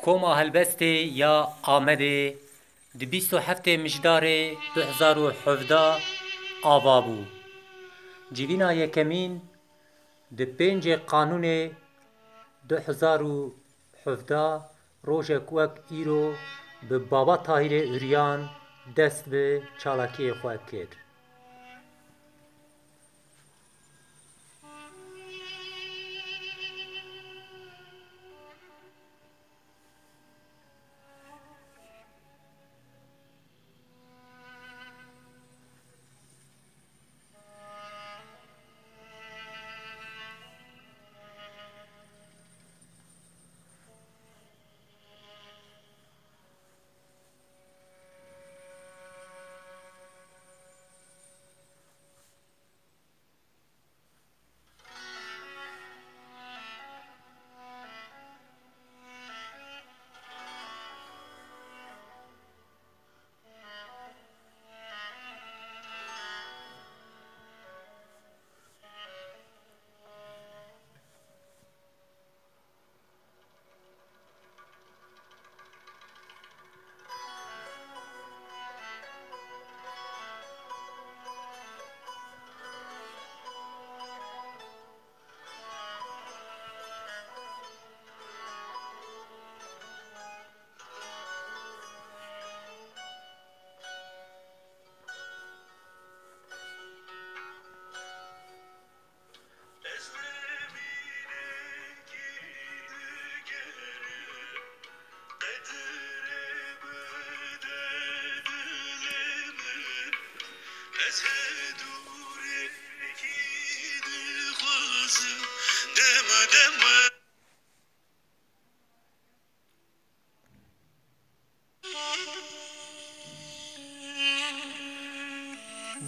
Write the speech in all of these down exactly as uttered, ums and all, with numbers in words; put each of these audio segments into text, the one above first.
Koma Helbestê ya Amedê di bîst û heftê Mijdarê du hezar û hevdeh ava bû. Civîna yekemîn di pêncê Qanûnê du hezar û hevdeh, rojek wek îro, bi Baba Tahîrê Uryan dest bi çalakiyê xwe kir.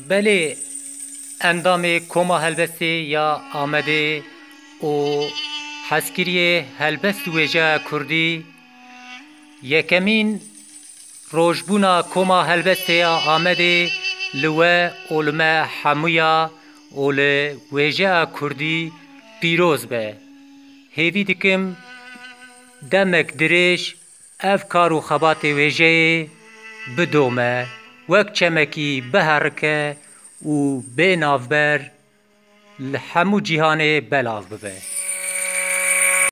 Belê, endamê Koma Helbestê ya Amedê û hezkiriyê helbest û wêjeya kurdî, yekemîn rojbûna Koma Helbestê ya Amedê li we û li me hemûya û li wêjeya kurdî pîroz be. Hêvî dikim demek dirêj ev kar û xebatê wêjeyê bidome, wek çemekî biherike û bê navber li hemû cîhanê belav bibe.